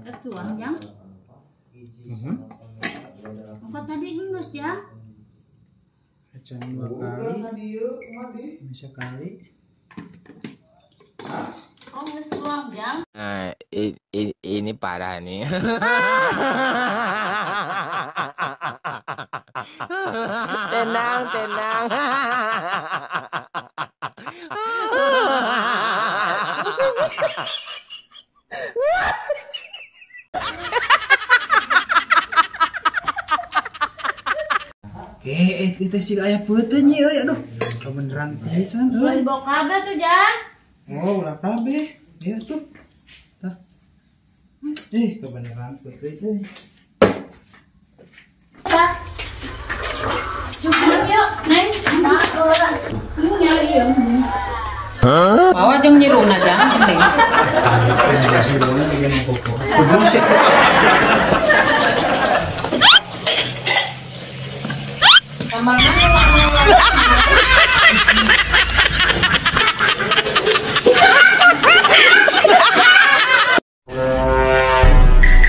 Tuang jang. Apa tadi geus jang? Acan 2 kali. Bisa kali. Oh, geus tuang jang. Nah, ini parah nih. Tenang, tenang. Itu sih ayah peuteun nyi euy, aduh. Kebeneran pisan euy. Ulah kabeh tuh, Jang. Oh, ulah kabeh. Ieu tuh. Tah. Ih, kebeneran peuteun euy. Cukup yuk, Neng. Hah? Bawa jeung nyiruna jang penting. Buset.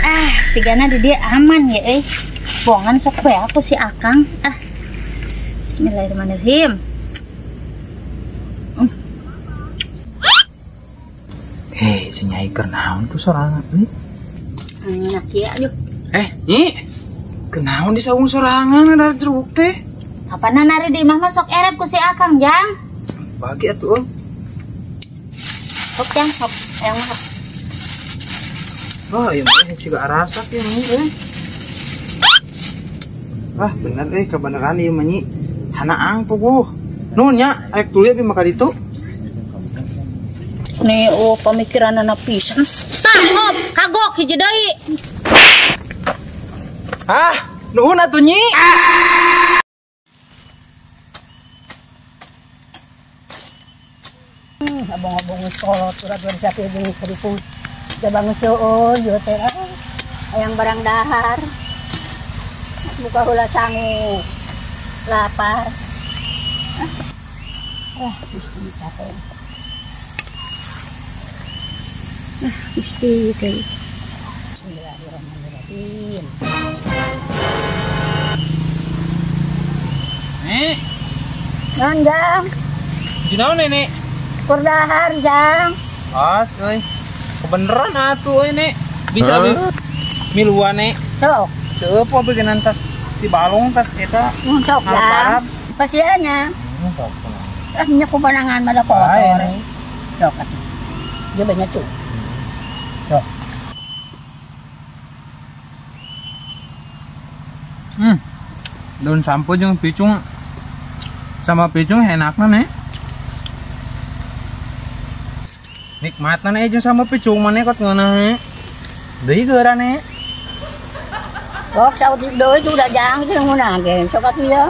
Ah, sigana di dia aman ya euy. Bongan sok we aku si Akang. Ah. Bismillahirrahmanirrahim. Hei, si Nyai keur naon tuh sorangan euy? Enak ya, aduh. Nyi. Kenaon di saung sorangan ada jeruk teh? Kapan nari di imah mah sok erep ku si Akang, Jang? Bagi atuh, Om. Hop, Jang, hop. Ayang mah. Wah, ieu mah siga arasak ya, Nyi euy. Wah, bener euy, kebeneran ieu mah Nyi. Hanaang puguh. Nuhun nya, arek tuluy abi mah ka ditu. Nih, oh pemikiranana pisan. Tah, hop, kagok hiji deui. Ah, nuhun atuh Nyi. Abong-abong sekolah surat bersiap ibu seribu jabang soo yo teh ayang barang dahar buka hula sangu lapar. Ah, mesti capek. Ah, mesti teh. Bismillahirrahmanirrahim. Nek. Non, Jang. Dinaon, Nenek? Kur dahar, Jang. Pas euy. Kebeneran atuh euy, Nek. Bisa abi miluan, Nek. Sok. Seueup abi geunan tas di balong tas eta. Sok, Jang. Pasiannya. Sok. Ah, nya kubanangan mah da kotor. Sok atuh. Dia banyak tuh. Sok. Daun sampo jeung picung sama picung enakna, Nek. Nikmatna nih jeung sama picung mah kot ngeunah nih. Deui geura nih. Sok saeutik deui udah jang jeung ngeunah ge. Sok atuh ya.